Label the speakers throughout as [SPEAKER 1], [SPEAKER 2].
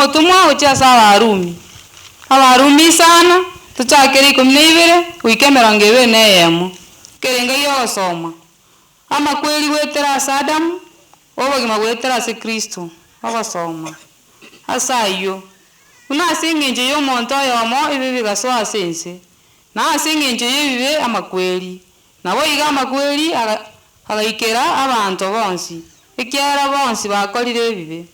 [SPEAKER 1] Omotomwa gochia ase Abarumi, Abarumi isano, tochakere ikomi na ibere goika emerongo ebere na eyemo. Ekerenga gi'ogosoma, Amakweri goetera ase Adamu, obogima goetera ase Kristo. Ogosoma. Ase ayio, buna ase engencho y'omonto oyomo ebibe bigasoa ase ense, na ase engencho y'ebibe amakweri, Naboigo amakweri agaikera abanto bonsi, ekiagera bonsi bakorire ebibe.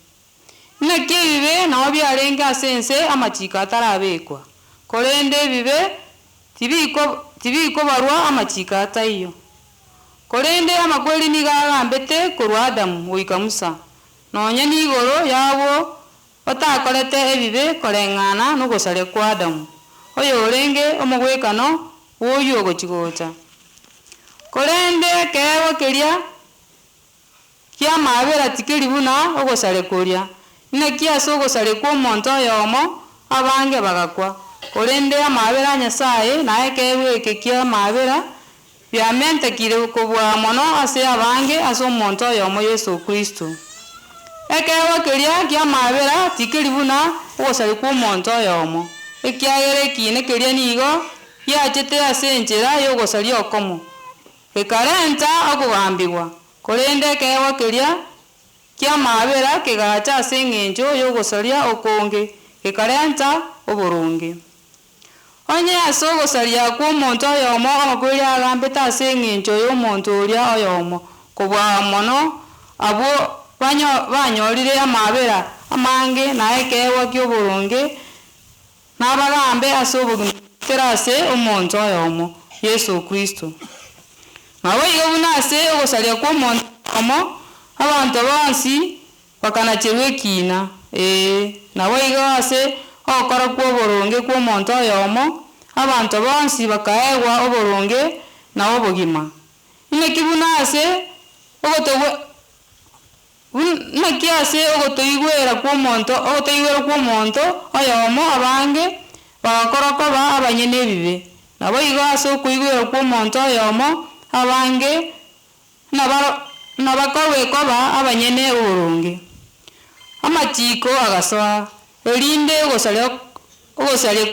[SPEAKER 1] Naki ebibe nao biarenge ase ense amachiko atarabekwa, korende ebibe tibikobarwa amachiko ataiyo. Korende amakweri nigo agambete korwa Adamu goika Musa, nonya nigoro y'abwo batakorete ebibe koreng'ana nogosaria kw'Adamu, oyorenge omogwekano bw'oyio ogochi-gocha. Korende ekeegwa keria ki'amaabera tikeri buna ogosaria koria. Naki ase ogosaria kw'omonto oyomo abange bagakwa, korende amaabera a Nyasae na ekeegwa eke ki'amaabera biamentekire kobua mono ase abange ase omonto oyomo Yeso Kristo. Ekeegwa keria ki'amaabera tikeri buna ogosaria kw'omonto oyomo, ekiagera ekiina keria nigo giachete ase enchera y'ogosaria okomo, gekarenta okogambigwa, korende ekeegwa keria ki'amaabera kegacha ase engencho y'ogosaria okonge, gekarenta oboronge. Onye ase ogosaria kw'omonto oyomo amakweri agambete ase engencho y'omonto oria oyomo, kobua mono abwo banyorire amaabera amange na ekeegwa ki'oboronge, nabagambe ase obogima goetera ase omonto oyomo, Yeso Kristo. Naboigo buna ase ogosaria kw'omonto oyomo abanto bonsi Bakanacherwa ekiina, ee, naboigo ase ogokora kw'oboronge kw'omonto oyomo, abanto bonsi bakaegwa oboronge na obogima. Inaki buna ase ogotogwe naki ase ogotoigwera kw'omonto ogotaigwera kw'omonto oyomo abange bagakorwa koba abanyene ebibe, naboigo ase okoigwera kw'omonto oyomo abange Nabakorwe koba abanyene oboronge. Amachiko agasoa, erinde ogosaria ogosaria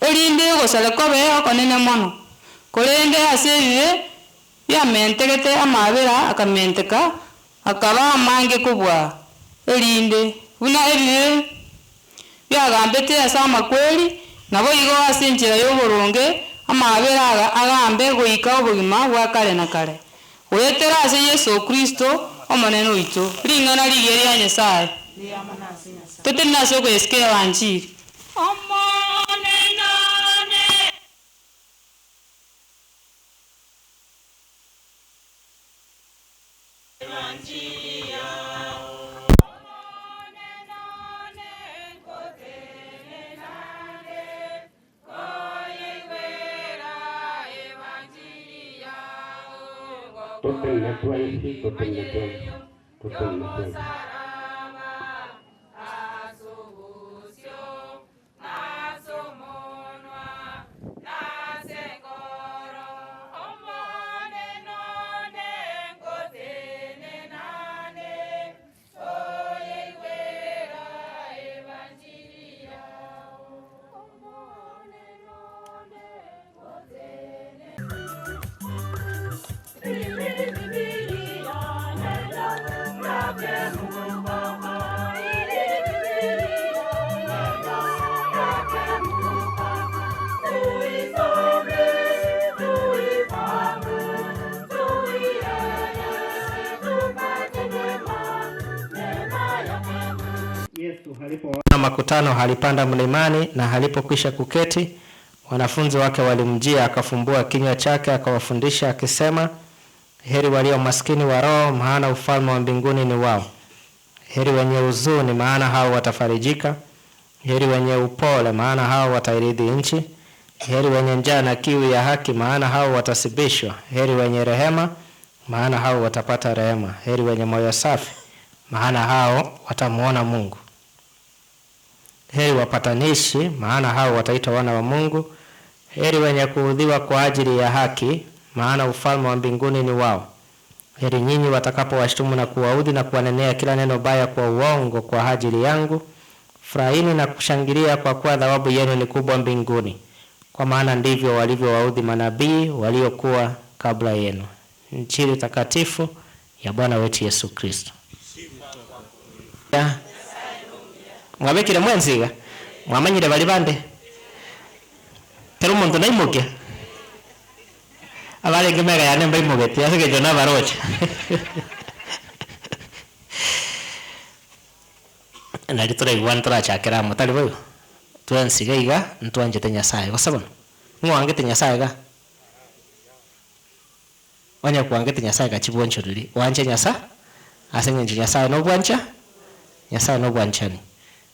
[SPEAKER 1] erinde ogosaria kobe okonene mono. Korende ase ebibe biamentegete amaabera akamenteka akaba amange kobua, erinde, buna ebibe biagambete ase amakweri, naboigo ase enchera y'oboronge amaabera agambe goika obogima bwa kare na kare, goetera ase Yeso Kristo, Omonene oito. Ring'ana rigiya ria Nyasae. Totenene ase okoyesika Evanchiri. Omonene one.
[SPEAKER 2] Totenene twensi, totenene twensi, totenene twensi.
[SPEAKER 1] Nas'omonwa, nas'enkoro, Omonene one ngotenenane, Oyeigwera ebanchiri yao. Omonene one ngotenenane.
[SPEAKER 3] Yesu alipoona makutano alipanda mlimani, na alipokwisha kuketi, wanafunzi wake walimjia. Akafumbua kinywa chake akawafundisha akisema, Heri walio maskini wa roho, maana ufalme wa mbinguni ni wao. Heri wenye huzuni, maana hao watafarijika. Heri wenye upole, maana hao watairithi nchi. Heri wenye njaa na kiu ya haki, maana hao watasibishwa. Heri wenye rehema, maana hao watapata rehema. Heri wenye moyo safi, maana hao watamuona Mungu. Heri wapatanishi, maana hao wataitwa wana wa Mungu. Heri wenye kuudhiwa kwa ajili ya haki, maana ufalme wa mbinguni ni wao. Heri nyinyi watakapowashtumu na kuwaudhi na kuwanenea kila neno baya kwa uongo kwa ajili yangu. Furahini na kushangilia, kwa kuwa thawabu yenu ni kubwa mbinguni, kwa maana ndivyo walivyowaudhi manabii waliokuwa kabla yenu. Injili takatifu ya Bwana wetu Yesu Kristo. Ya. Mwabekire mwenziga mwamanyire bali bande kero omonto naimokia abarenge mega yane mbaimogetie ase eng'encho nabaroche. Nari toraigwane torachakere amo tari boigo? Twensi iga iga ntwanchete Nyasaye gose bono? Ng'o oangete Nyasaye iga? Onye kwangete Nyasaye gachia bwanchoreri, oanche Nyasa ase eng'encho Nyasaye nobwancha, Nyasaye nobwanchani.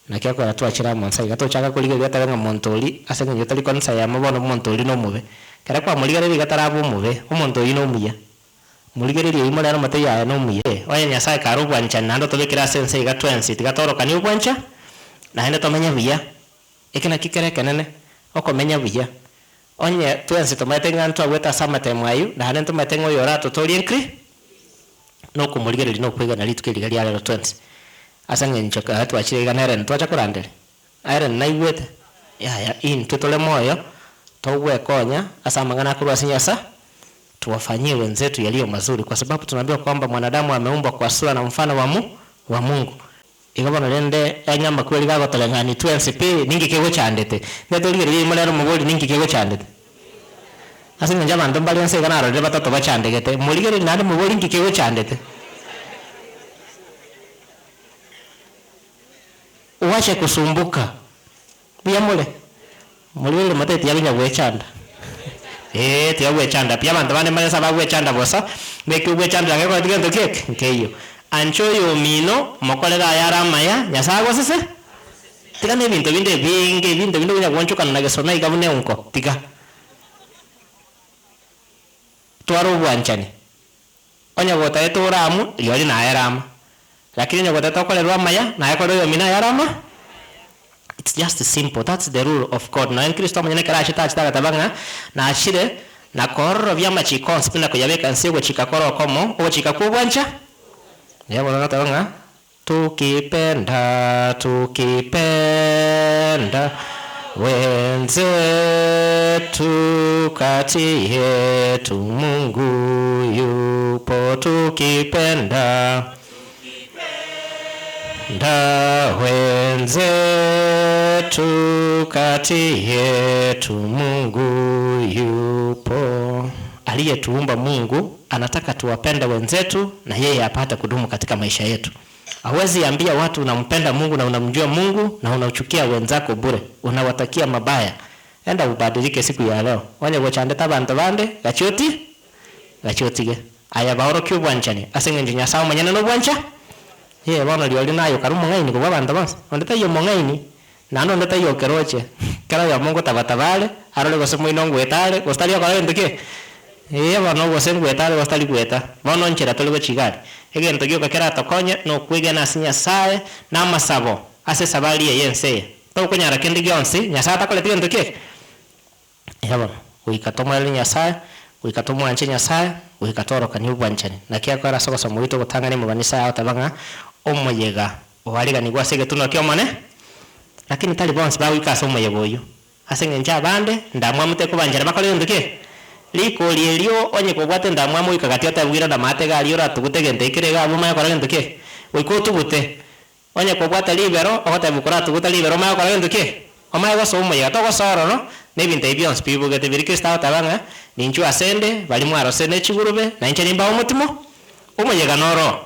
[SPEAKER 3] Naki akogera twachire amo nse iga, tochaka korigereria otebe ng'a monto oria ase eng'encho tari kanisa yamo bono omonto oria nomobe. Ekero kwamorigereria iga taraba omobe, omonto oyio nomuya. Morigererie oyio more omotebie aye nomuya. Onye Nyasaye kare obwanchani naende otobekire ase ense iga twensi, tiga toorokanie obwancha, naende tomenye buya. Eke nakio kere ekenene, okomenya buya. Onye twensi tomaete ng'a ntwagwete ase amatemo ayio, naende ntomaete ng'a oyoratotorie nkri, nokomorigereria na okwegena rituko eri riga ria rero twensi. Ase eng'encho ekero twachire iga nere ntwacha koranderia, ere naigwete, yaya intwe tore moyo, togwekonya ase amang'ana akorwa ase Nyasa, tuwafanyie wenzetu yaliyo mazuri kwa sababu tunaambiwa kwamba mwanadamu ameumbwa kwa sura na mfano wa Mu wa Mungu. Igo bono rende onye amakweri gagotoreng'ania twensi pi, ninki kegochandete? Nigo torigereria rimo rero omobori ninki kegochandete? Ase eng'encho abanto mbare ense iga narorire batato bachandegete, morigererie naende mobori inki kegochandete? Wache kusumbuka, mbuya more? Morigererie motebie tiga konya gwechanda, ee tiga gwechanda pi, abanto bande mbare nse abagwechanda bosa, naki ogwechandera ngekoreti gento ki eke? Nkeiyo. Ancha oyomino, mokorere ayare amaya, Nyasae agosese? Tiga na ebinto binde ebinge, ebinto binde okonya goonchokana na gesona iga buna eunko, tiga. Twara obwanchani. Onye gotagete ore amo, rirorio naye ere amo. Lakini onye gotagete okorerwe amaya, naye korera oyomino ayare ama. It's just simple, that's the rule of God. Nonya Kristo omonyene ekero achete achete agateba ng'a nachire na koororobia amachiko onsi pi na koyabeka inse ogochika kore okomo, ogochika kw'obwancha. Naye bono agateba ng'a Tukipenda, tukipenda wenzetu kati yetu Mungu yupo, tukipenda nda wenzetu kati yetu Mungu yupo. Aliyetuumba Mungu anataka tuwapende wenzetu na yeye apate kudumu katika maisha yetu. Hawezi ambia watu unampenda Mungu na unamjua Mungu na unachukia wenzako bure, unawatakia mabaya. Enda ubadilike siku ya leo. Onye gochandete abanto bande gachioti gachiotige. Aya baorokie obwanchani ase eng'encho Nyasaye omonyene nobwancha Ee, bono rirorio naye okare omong'aini kobua abanto bonsi, onde taiyo omong'aini, naende onde taiyo okeroche. Kera oyomo ngotabataba are, arore gose moino ngoeta are, gose tari gokora gento ki? Ee bono gose ngoeta are gose tari goeta. Bono nchera tore gochia iga aria. Egento gioka keratokonye nokwegena ase Nyasaye na amasabo ase esabari eye y'ense eye. Tokonyara kende gionsi Nyasaye atakoreti gento ki? Eeh bono, goika tomoerere Nyasaye, goika tomwanche Nyasaye, goika toorokanie obwanchani. Naki akore ase ogosoma gwaito ogotang'ani omobanisa agoteba ng'a omoyega oariganigwe ase egetunwa ki'Omone, lakini tari bonsi bagoika ase omoyega oyio, ase eng'encho abande ndamwamu tekobanchera bakore gento ki? Rikori erio onye kobwate endamwamu goika gati otebwe irana maate iga aria oratugute egento ekio kere iga abwo omanye gokora gento ki? Goika otugute. Onye kobwate ribero, ogotebiwa koratuguta ribero omanye gokora gento ki? Omanye gosoa omoyega, togosoa ororo, na ebinto ebi bionsi bibogete biria Kristo agoteba ng'a, Ninchwe asende, baria mwarosire ne chigurube, na inche nimbae omotimo, omoyega noro oo.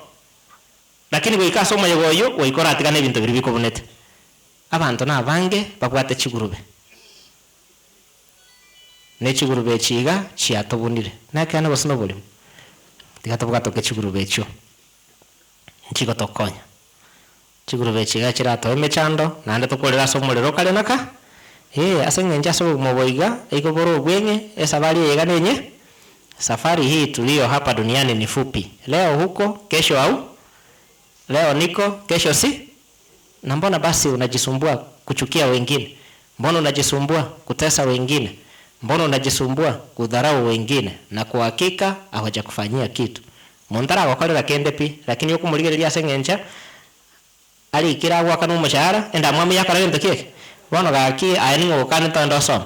[SPEAKER 3] Lakini goika ase omoyega oyio, goika oratigane ebinto biria bikobunete. Abanto nabange babwate chigurube, ne chigurube echi iga chiatobunire. Nekeene gose noborimo? Tiga tobwatoke chigurube echio. Nchigotokonya. Chigurube echi iga chiratoe emechando, naende tokorere ase omorero kare na ka. Ee, ase eng'encho ase obogima obo iga, igo bore obweng'e, esabari eye iga nenye, Safari hii tuliyo hapa duniani ni fupi, leo huko, kesho au, leo niko, kesho si. Na mbona basi unajisumbua kuchukia wengine? Mbona unajisumbua kutesa wengine? Mbona unajisumbua kudharau wengine? Na kwa hakika hawajakufanyia kitu. Monto aragokorera kende pi, lakini okomorigereria ase eng'encho arikire agoakana omoshahara, endamwamu yakora gento ki eke? Bono gaki aye ning'o ogokanete ogende osome?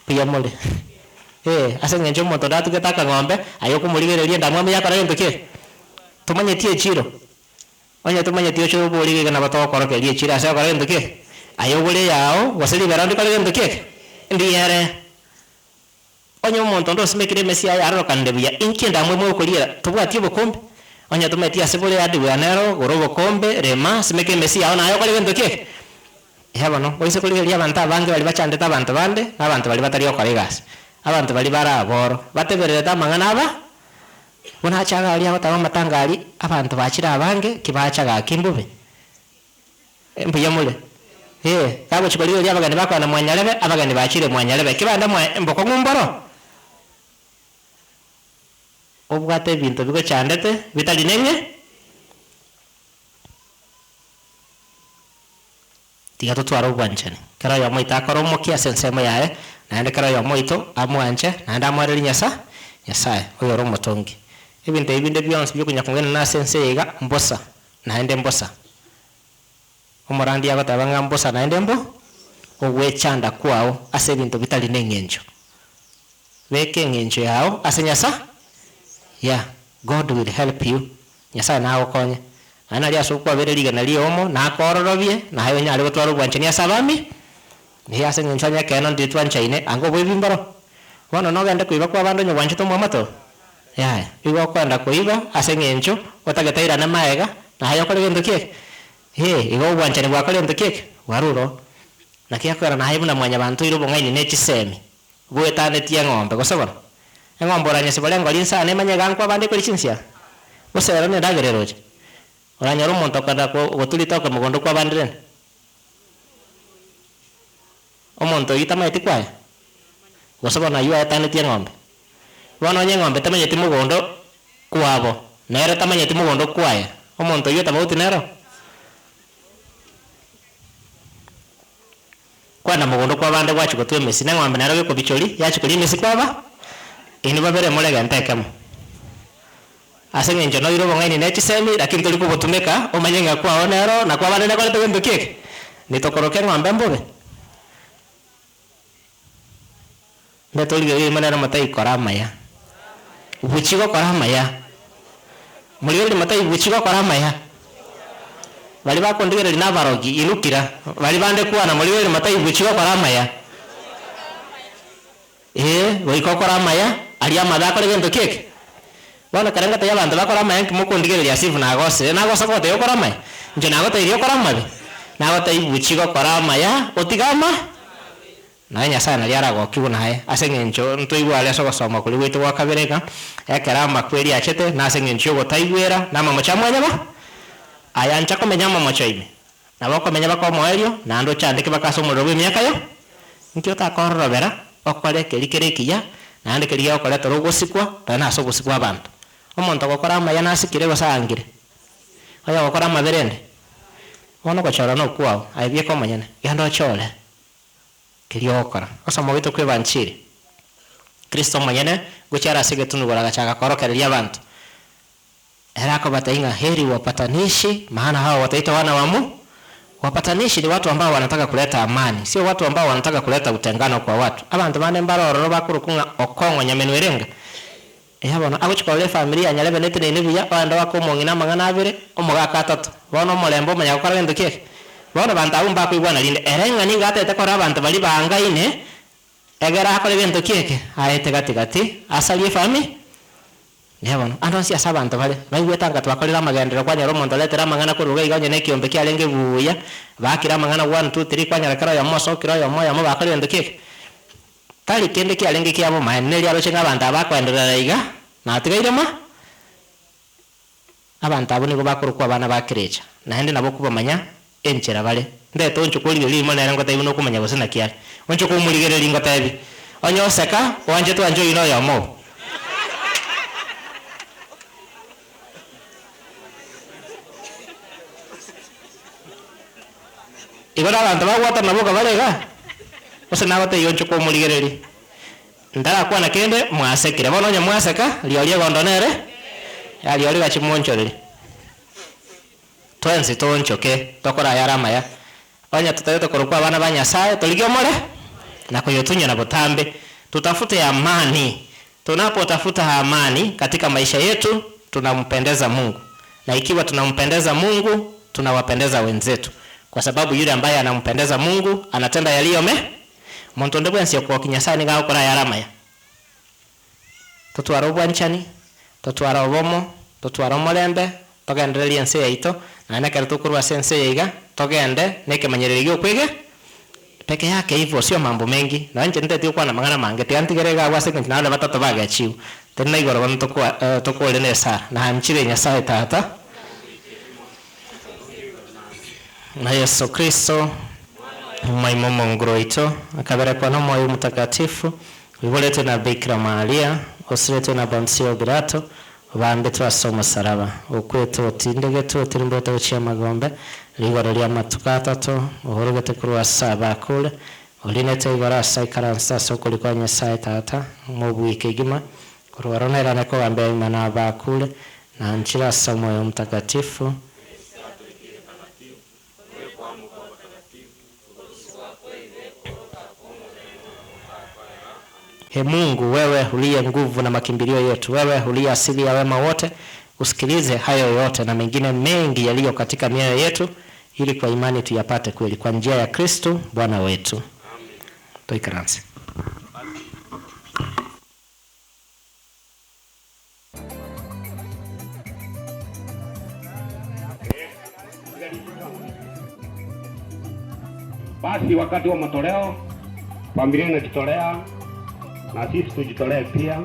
[SPEAKER 3] Mbuya more. Ee, ase eng'encho omonto onde atugete akang'ombe, aye okomorigereria endamwamu yakora gento ki eke? Tomanyeti echiro? Onye tomanyeti oche oborie iga nabo togokorokeria echiro ase ogokora gento ki eke? Aye ogore eyao, gose ribero ndikore gento ki eke? Ndiyere. Onye omonto onde osimekire emesia yaye arorekanire buya, inki endamwamu egokoriera? Tobwati obokombe? Onye tomaeti ase bore hardware nero, gora obokombe, rema, simeka emesia yao naye okore gento ki eke? Eeh bono, oise korigereria abanto abange baria bachandete abanto bande, na abanto baria batari gokora egasi. Abanto baria bare aboro, batebererete amang'ana aba, buna ache iga aria agoteba amatanga aria, abanto bachire abange, ki bacha gaki mbobe. Mbuya more? Ee, kagochia korigereria abageni bakoenda mwanyarebe, abageni bachire mwanyarebe, ki baenda mwa mbokong'u mboro? Obwate ebinto bigochandete bitari neng'e? Tiga totware obwanchani, kera oyomo oito akore omokia ase ensemo yaye, naende kera oyomo oito amwanche, naende amwererie Nyasa Nyasae, oyore omotongi. Ebinto ebi binde bionsi biokonya kong'ainana ase ense eye iga, mbosa, naende mbosa. Omorandia agoteba ng'a mbosa naende mbo, ogwechanda kwao ase ebinto bitari neng'encho. Beka eng'encho yao ase Nyasa yeah, God will help you, Nyasae nagokonye. Naende nario ase okwabera rigena riomo, nakoororobie, naye onyare gotwara obwanchani ase abami, Ee, ase eng'encho onye ekeene ndiri twanchaine, anga oboibi mboro. Bono nogende koiba kw'abande onye gwanchete omwamato? Yaya, igo okoenda koiba ase eng'encho otagete airane maega, naye okore gento ki eke? Ee, igo obwanchani bwakora gento ki eke? Bwarure oo. Naki akogera naye buna mwanyabanto oire obong'aini ne chisemi, bwetanetie eng'ombe, gose bono? Eng'ombe oranyesibore engori insane emanye iga nkwa abande ekori chinsia? Gose ero nendagera eroche? Oranyore omonto okogenda gotua ritoke mogondo kw'abande rende? Omonto oyio tamanyeti kwaya? Gose bono ayio aetanetie eng'ombe? Bono onye eng'ombe tamanyeti mogondo kwabo, na ere tamanyeti mogondo kwaye, omonto oyio tofauti nero? Kwenda mogondo kw'abande gwachia gotwa emesi, na eng'ombe nero gekobichoria, yachia koria emesi kwaba, inwe babere more egento ekemo. Ase eng'encho noire obong'aini ne chisemi, lakini tori kobotumeka, omanye ng'a kwao nero, na kwabande nekorete gento ki eke? Nitokoroka eng'ombe mbobe? Nde torigereria rimo nere motaikora amaya. Buchi gokora amaya. Morigererie motai buchi gokora amaya. Baria bakondigereria nabarogi, inukira. Baria bande kwana, morigererie motai buchi gokora amaya. Ee, goika okore amaya, aria amabe akore gento ki eke? Bono ekero ngotebia abanto bakore amaya nki mokondigereria as if nagosire? Nagosa kogotebia okore amaya? Inche nagotebirie okore amabe? Nagotebia buchi gokora amaya, otige ama? Naye Nyasae nario aragokigwe naye, ase eng'encho ntoigwe aria ase ogosoma koria gwaito gwa kabere ng'a ekero amakweri achete, na ase eng'encho y'ogotaigwera, na amamocho a mwanyaba, aya ncha komenya amamocho ime. Nabo okomenya baka omoerio, naende ochandeke baka ase omorero bw'emiaka yo. Inki otakororobera okore keria kere ekiya, naende keria gegokoretera ogosikwa, nonya nase obosio bw'abanto? Omonto ogokora amaya nasikire gose aangire? Oyogokora amabe rende, bono ogochora nokwao, aye bieka omonyene, genda ochore keria ogokora. Ogosoma gwaito kw'Ebanchiri, Kristo omonyene ngochia are ase egetunu igoro agachaka korokereria abanto. Ere akobatebia ng'a heri wapatanishi, maana hao wataitwa wana wa Mungu. Wapatanishi ni watu ambao wanataka kuleta amani, sio watu ambao wanataka kuleta utengano kwa watu. Abanto bande mbare ororo bakorokwa ng'a okong'o nyamenwa ere enga. Eeh bono, agochia korora efamiri ya nyarebe neteneine buya, ogende oake omong'ina amang'ana abere, omogaka atato. Bono omorembe omanya gokora gento ki eke? Bono banto abwo mbakoigwana rinde. Ere ng'a nigo atagete korora abanto baria baangaine, egere akore gento ki eke? Aete gati gati, asarie efami. Naye bono, ande onsi ase abanto bare, baigwete anga twakorire amagenderero kwanyora omonto oretire amang'ana korwa iga iga onye nekiombe kiarenge buya, baakire amang'ana one, two, three, kwanyora kera oyomo osokire oyomo oyomo bakorire gento ki eke? Tari kende kiarenge kiabomaene, neri aroche ng'a abanto aba bakoenderera iga, natigaire ma? Abanto abwo nigo bakorokwa abana ba kerecha, naende nabo okobamanya enchera bare. Ndete onchoke origererie rimo nere ngotebi buna okomanya gose naki are. Onchoke omorigererie ngotebi, onye oseka, oanche twanche oyio noyomo obo. Igo nabanto bagwatana boka bare igaa? Gose nagotebia onchoke omorigererie? Ntarakwana kende, mwasekire. Bono onye mwaseka, rirorio egondo nere, ya rirorio gachia monchoreria. Twensi toonchoke, tokore ayare amaya. Onye totagete korokwa abana ba Nyasaye, torigie omore na koyotunyana botambe. Tutafute amani. Tunapotafuta amani katika maisha yetu, tunampendeza Mungu, na ikiwa tunampendeza Mungu, tunawapendeza wenzetu, kwa sababu yule ambaye anampendeza Mungu anatenda yaliyo me monto onde bwensi okogokia Nyasaye nigo agokora ayare amaya. Totware obwanchani, totware obomo, totware omorembe, togendererie ense yaito, naende ekero tokorwa ase ense eye iga, togende na ekemanyererio gia okwege peke yake hivyo sio mambo mengi, nonya inche nteti gokwana amang'ana amange, tiga ntigere iga abwo ase eng'encho naende batato bagechigwe, tari na igoro bono tokwa tokore na esara, nanchire Nyasaye Tata, na Yeso Kristo, Omoimo omonguru oito, akaberekwa n'Omoyo Omotakatifu, oiboretwe na Bikira Maria, osiretwe na Ponsio Pilato, obambetwe ase omosaraba, okwete otindegetwe otirimboete gochia amagombe, rigoro ri'amatuko atato, oorogete korwa ase abakure, orinete igoro ase aikaranse ase okorio kwa Nyasae Tata, omobui kegima, korwa oro nerane kogambia abagima na abakure, na nchire ase Omoyo Omotakatifu, Ee Mungu, wewe uliye nguvu na makimbilio yetu, wewe uliye asili ya wema wote, usikilize hayo yote na mengine mengi yaliyo katika mioyo yetu, ili kwa imani tuyapate kweli, kwa njia ya Kristo Bwana wetu. Toikaranse.
[SPEAKER 2] Basi wakati wa matoleo, familia inajitolea na sisi tujitolee pia,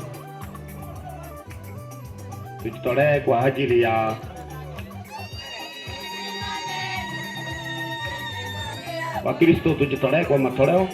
[SPEAKER 2] tujitolee kwa ajili ya Wakristo, tujitolee kwa matoleo.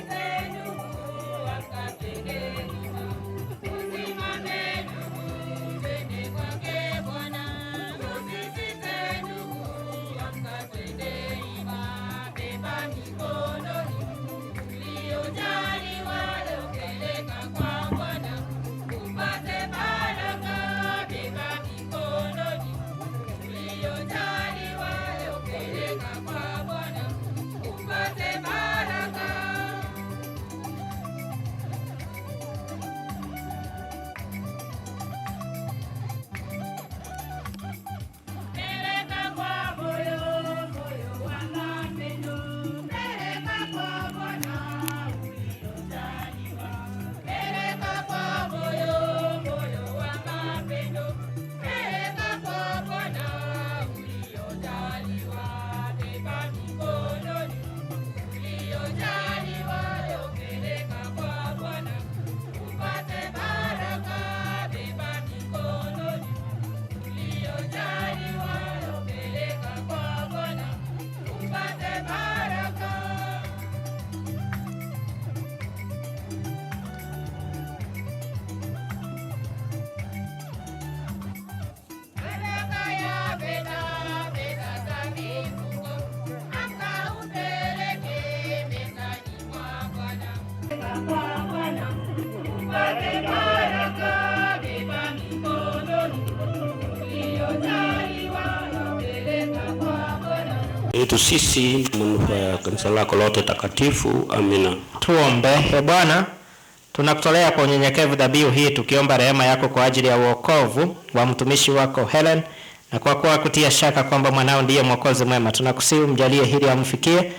[SPEAKER 4] Yetu sisi na manufaa ya kanisa lako lote takatifu. Amina.
[SPEAKER 3] Tuombe. E Bwana, tunakutolea kwa unyenyekevu dhabihu hii tukiomba rehema yako kwa ajili ya uokovu wa mtumishi wako Helen, na kwa kuwa kutia shaka kwamba mwanao ndiye mwokozi mwema, tunakusihi umjalie hili amfikie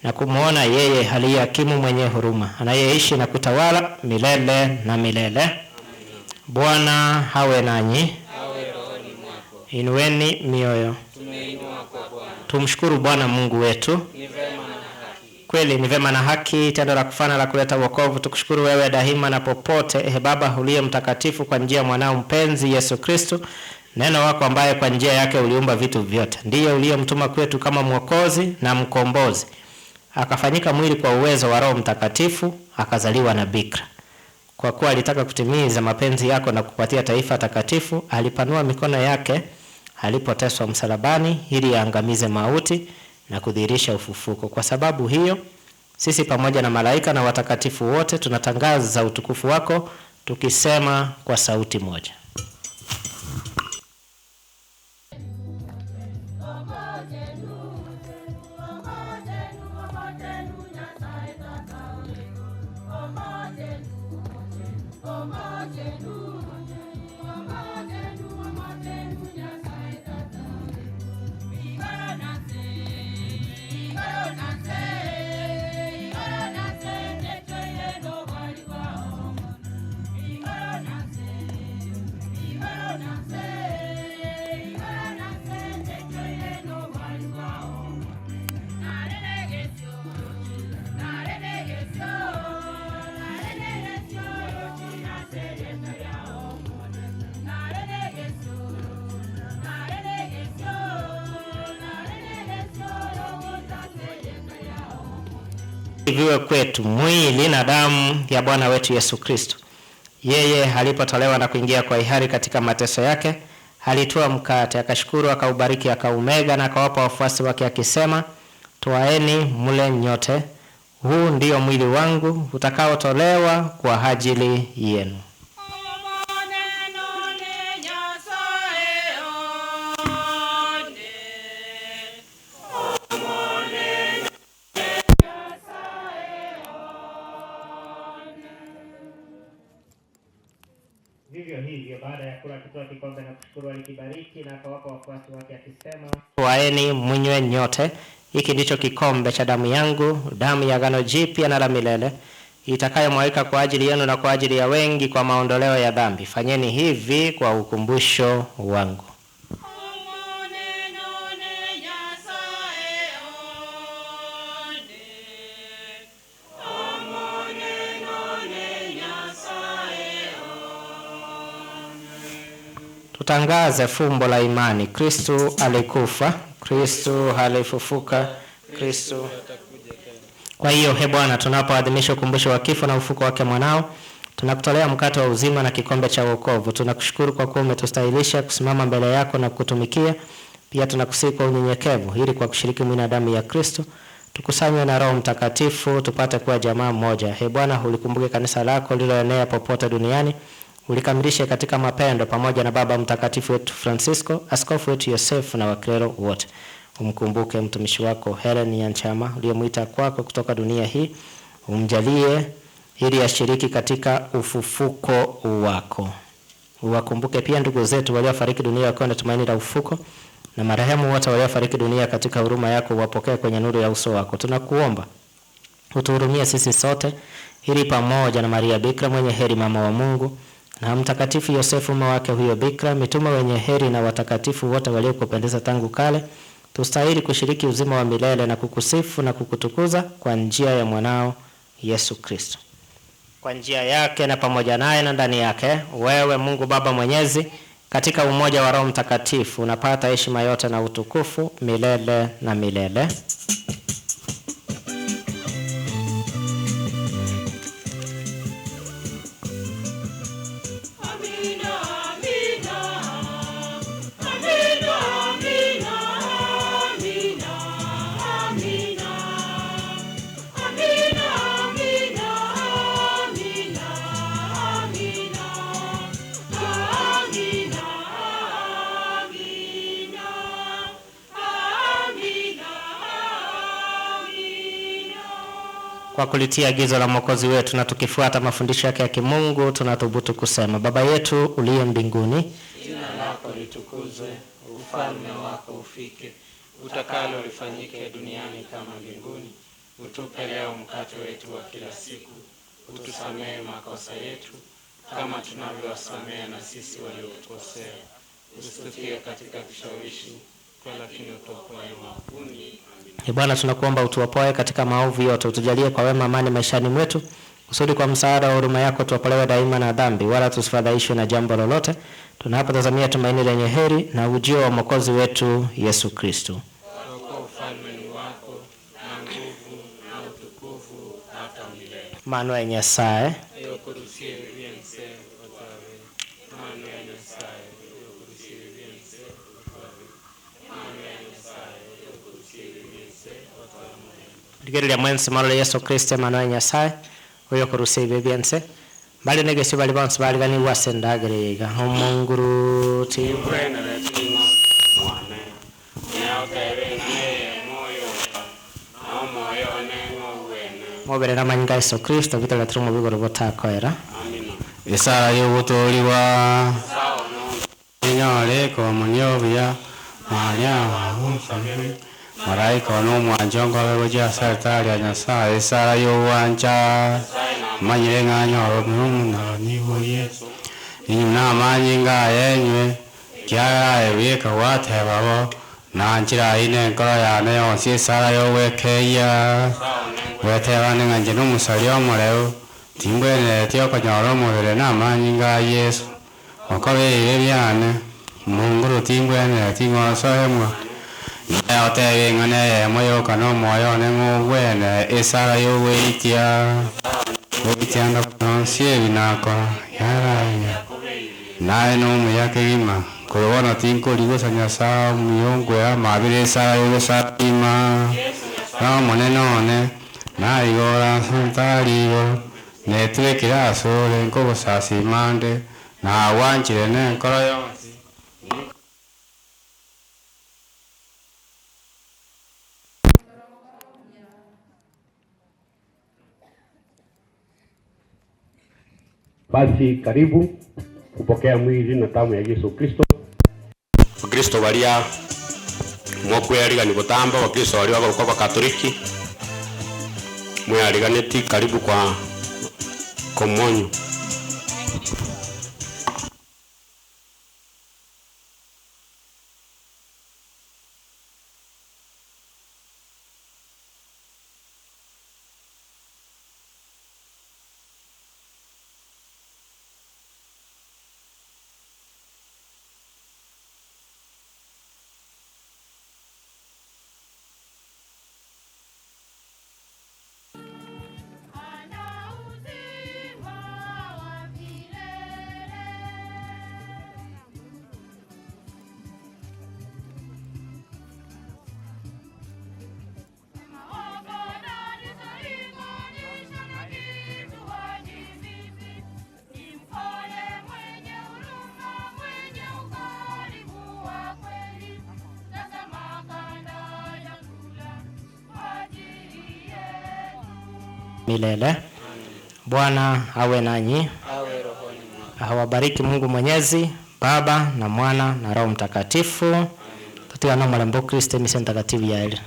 [SPEAKER 3] na kumwona yeye aliye hakimu mwenye huruma, anayeishi na kutawala milele na milele. Bwana hawe nanyi. Inueni mioyo. Tumshukuru Bwana Mungu wetu. Kweli ni vema na haki, tendo la kufana la kuleta wokovu. Tukushukuru wewe daima na popote, ehe Baba uliye mtakatifu, kwa njia ya mwanao mpenzi Yesu Kristo, neno wako ambaye kwa njia yake uliumba vitu vyote, ndiye uliyemtuma kwetu kama mwokozi na mkombozi, akafanyika mwili kwa uwezo wa Roho Mtakatifu, akazaliwa na bikira. Kwa kuwa alitaka kutimiza mapenzi yako na kupatia taifa takatifu, alipanua mikono yake alipoteswa msalabani, ili aangamize mauti na kudhihirisha ufufuko. Kwa sababu hiyo Sisi pamoja na malaika na watakatifu wote tunatangaza utukufu wako tukisema kwa sauti moja. Viwe kwetu mwili na damu ya Bwana wetu Yesu Kristo. Yeye alipotolewa na kuingia kwa hiari katika mateso yake, alitoa mkate, akashukuru, akaubariki, akaumega na akawapa wafuasi wake akisema, twaeni mle nyote, huu ndiyo mwili wangu utakaotolewa kwa ajili yenu.
[SPEAKER 5] Vivyo hivyo baada ya kula akitwaa kikombe na kushukuru, alikibariki na akawapa wafuasi wake akisema,
[SPEAKER 3] Twaeni mnywe nyote, hiki ndicho kikombe cha damu yangu, damu ya agano jipya na la milele, itakayomwagika kwa ajili yenu na kwa ajili ya wengi kwa maondoleo ya dhambi. Fanyeni hivi kwa ukumbusho wangu. Tutangaze fumbo la imani. Kristu alikufa, Kristu alifufuka, Kristu. Kwa hiyo he Bwana, tunapoadhimisha ukumbusho wa kifo na ufuko wake mwanao, tunakutolea mkate wa uzima na kikombe cha wokovu. Tunakushukuru kwa kuwa umetustahilisha kusimama mbele yako na kukutumikia. Pia tunakusihi kwa unyenyekevu, ili kwa kushiriki mwili na damu ya Kristo tukusanywe na Roho Mtakatifu tupate kuwa jamaa moja. He Bwana, ulikumbuke kanisa lako lililoenea popote duniani, ulikamilishe katika mapendo pamoja na Baba Mtakatifu wetu Francisco, askofu wetu Yosefu na waklero wote. Umkumbuke mtumishi wako Helen Nyanchama uliyemwita kwako kutoka dunia hii, umjalie ili ashiriki katika ufufuko wako. Uwakumbuke pia ndugu zetu waliofariki dunia wakiwa na tumaini la ufuko, na marehemu wote waliofariki dunia katika huruma yako uwapokee kwenye nuru ya uso wako. Tunakuomba utuhurumie sisi sote, ili pamoja na Maria Bikira mwenye heri, mama wa Mungu, na Mtakatifu Yosefu mume wake huyo Bikira, mitume wenye heri na watakatifu wote waliokupendeza tangu kale, tustahili kushiriki uzima wa milele na kukusifu na kukutukuza kwa njia ya mwanao Yesu Kristo. Kwa njia yake na pamoja naye na ndani yake, wewe Mungu Baba Mwenyezi, katika umoja wa Roho Mtakatifu unapata heshima yote na utukufu milele na milele. Kwa kulitia agizo la Mwokozi wetu na tukifuata mafundisho yake ya kimungu, tunathubutu kusema: Baba yetu uliye mbinguni,
[SPEAKER 6] Jina lako litukuzwe, ufalme wako ufike, utakalo lifanyike duniani kama mbinguni. Utupe leo mkate wetu wa kila siku, utusamehe makosa yetu kama tunavyowasamehe na sisi waliotukosea, usitutie katika kishawishi, lakini utuokoe maovuni.
[SPEAKER 3] Ee Bwana, tunakuomba utuopoe katika maovu yote, utujalie kwa wema amani maishani mwetu, kusudi kwa msaada wa huruma yako tuopolewe daima na dhambi, wala tusifadhaishwe na jambo lolote, tunapotazamia tumaini lenye heri na ujio wa Mwokozi wetu Yesu Kristo.
[SPEAKER 6] Kwa kuwa ufalme ni wako na nguvu na utukufu hata milele.
[SPEAKER 3] Mano Nyasaye
[SPEAKER 6] Yokurusie viense otave. Mano ya Nyasaye, yokurusie viense otave. Mano ya Nyasaye, yokurusie viense otave.
[SPEAKER 3] Rigereria mwensi morore Yeso Kristo Emanwa ya Nyasae, oyokorusia ebibe bi'ense. Mbare negesio baria bonsi bariganigwe ase endagera eye iga. Omonguruti.
[SPEAKER 6] Timbwenereti ng'a mwane, ne otebe ng'a neyemo yoka, na omoyo one ng'a ogwene.
[SPEAKER 3] Mobere namanyinga a Yeso Kristo bitoretire omobigoro botakoera.
[SPEAKER 6] Amina.
[SPEAKER 7] Esara y'ogotoorigwa.
[SPEAKER 6] Sawa nonya.
[SPEAKER 7] Ninyore komonia obuya, Maria Malaika one omwancha onkobe gochia ase altari ya Nyasae, esara y'ogwancha. Manyire ng'a nyore omonarani bwa Yeso, inywe namanyinga aye enywe, ekiagera aye bweka gwateba bo, Nanchire ayio nenkoro yane yonsi esara y'ogwekeyia. Gwetebane ng'a inche nomosaria omoreu, timbwenereti okonyora omobere namanyinga a Yeso. Okore ebibe biane, Omonguru timbwenereti ng'a osoe mwa. Naye otebe ing'ana eyemo yoka nomoyo one ng'a ogwene esara y'ogweitia, gweitia ndakora onsi ebi nakora, yaranya. Naye nomuya kegima, korwa bono tinkori gosa Nyasae omuya onkwera amabera esara y'ogosasima. Na Omonene one, naigora ase altari igoro, netwekire asore nkogosasima nde, nagwanchire nenkoro yonsi.
[SPEAKER 2] Basi karibu kupokea mwili na damu ya Yesu Kristo.
[SPEAKER 4] Bakristo baria mokwearigani botambe, abakristo baria bagokwa abakatoliki, mweariganeti karibu kwa komonyo.
[SPEAKER 3] Milele. Bwana awe nanyi.
[SPEAKER 6] Awe rohoni mwako.
[SPEAKER 3] Awabariki Mungu Mwenyezi, Baba na Mwana na Roho Mtakatifu. Tutigane omolembe o Kristo emise mtakatifu yaerire.